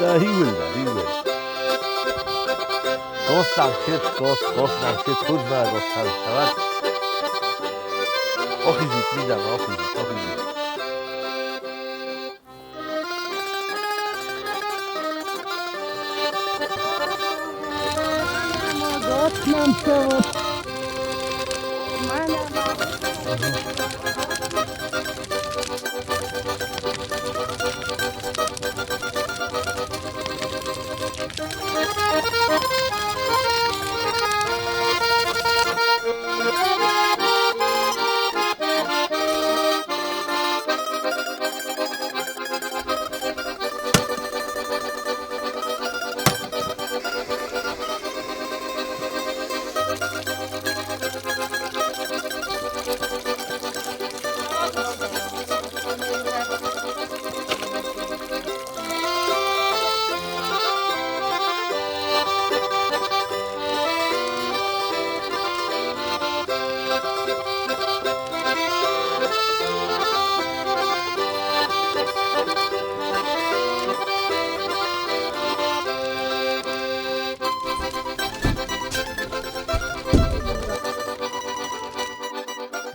Иууылдӕр, иууыл. Госдамшит, гос, госдамшит, худмӕ госдамшит. Охизут мидӕмӕ, охизут, охизут.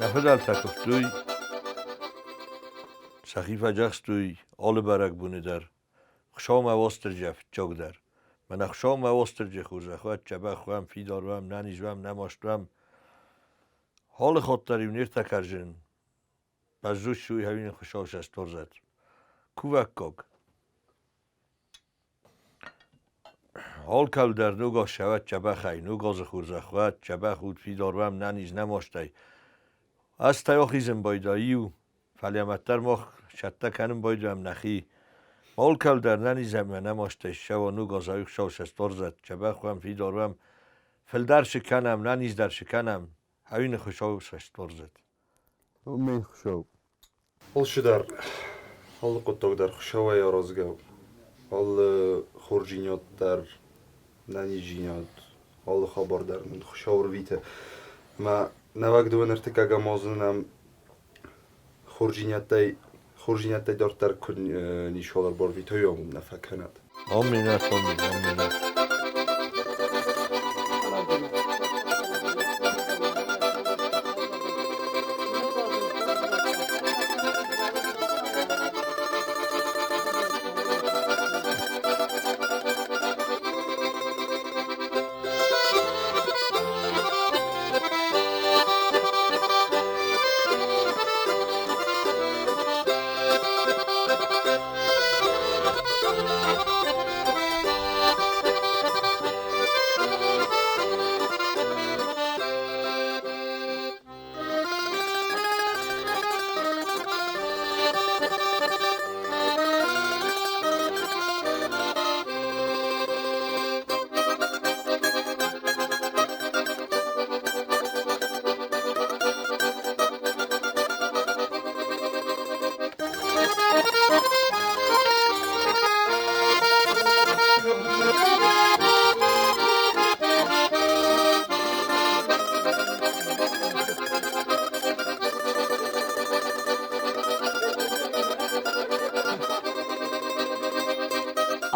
Нӕ фыдӕлтӕ куывтой, сӕхи фӕдзӕхстой алы бӕрӕгбоны дӕр. Хуыцаумӕ Уастырджи фыццагдӕр. Мӕнӕ Хуыцаумӕ Уастырджи хорзӕх уӕд, дзӕбӕх уӕм, фидар уӕм, нӕниз уӕм, нӕ маст уӕм. Алы хатт дӕр-иу не ртӕ кӕрдзын бӕззуссуй хӕуин Хуыцау сӕ сторзӕд. Кувӕггаг. Алкӕл дӕр ног ӕхсӕвӕд дзӕбӕхӕй, ног азы хорзӕх уӕд, дзӕбӕх ут, фидар уӕм, нӕниз, нӕ мастӕй. Азтӕ ахизын байдайы-иу, фӕлӕ уӕддӕр мах цӕттӕ кӕнын байдайӕм нӕхи. Алкӕл дӕр нӕниз ӕмӕ нӕ мастӕй ссӕуа ног азӕй Хуыцау сӕ сторзӕд, дзӕбӕх уӕм, фидар уӕм, фылдӕр цы кӕнӕм, нӕниздӕр цы кӕнӕм, ӕви Хуыцау сӕ сторзӕд. Мин Хуыцау. Алчидӕр, алы хъуыддаг дӕр Хуыцауӕй аразгӕ у. Алы хорздзинад дӕр, нӕниздзинад, алы хабар дӕр нын Хуыцау ӕрвиты. Ӕмӕ нӕуӕг дыууӕ ӕртыккӕгӕм азы нӕм хорздзинӕдтӕй хорздзинӕдтӕй дарддӕр куы ницуал ӕрбарвитой, уым нӕ фӕкӕнӕд. Аминӕт, амин, аминӕт.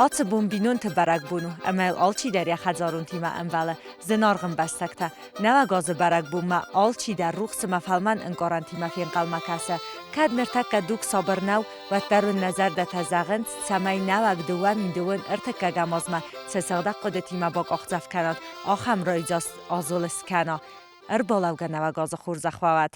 Ацы бон бинонты бӕрӕгбон у, ӕмӕ йыл алчидӕр йӕ хӕдзаронтимӕ ӕмбӕлы зынаргъ ӕмбӕстӕгтӕ. Нӕуӕг азы бӕрӕгбонмӕ алчидӕр рухс ӕмӕ фӕлмӕн ӕнкъарӕнтимӕ фенхъӕлмӕ кӕсы. Кӕд ныртӕккӕ дуг сабыр нӕу, уӕддӕр уын нӕ зӕрдӕтӕ зӕгъынц, цӕмӕй нӕуӕг 2010 ӕртыккӕгӕм азмӕ цы сыгъдӕг хъуыдытимӕ бакъахдзӕф кӕнат, ахӕм райдзаст азыл скӕна. Ӕрбалӕугӕ нӕуӕг азы хорзӕх уӕ уӕд!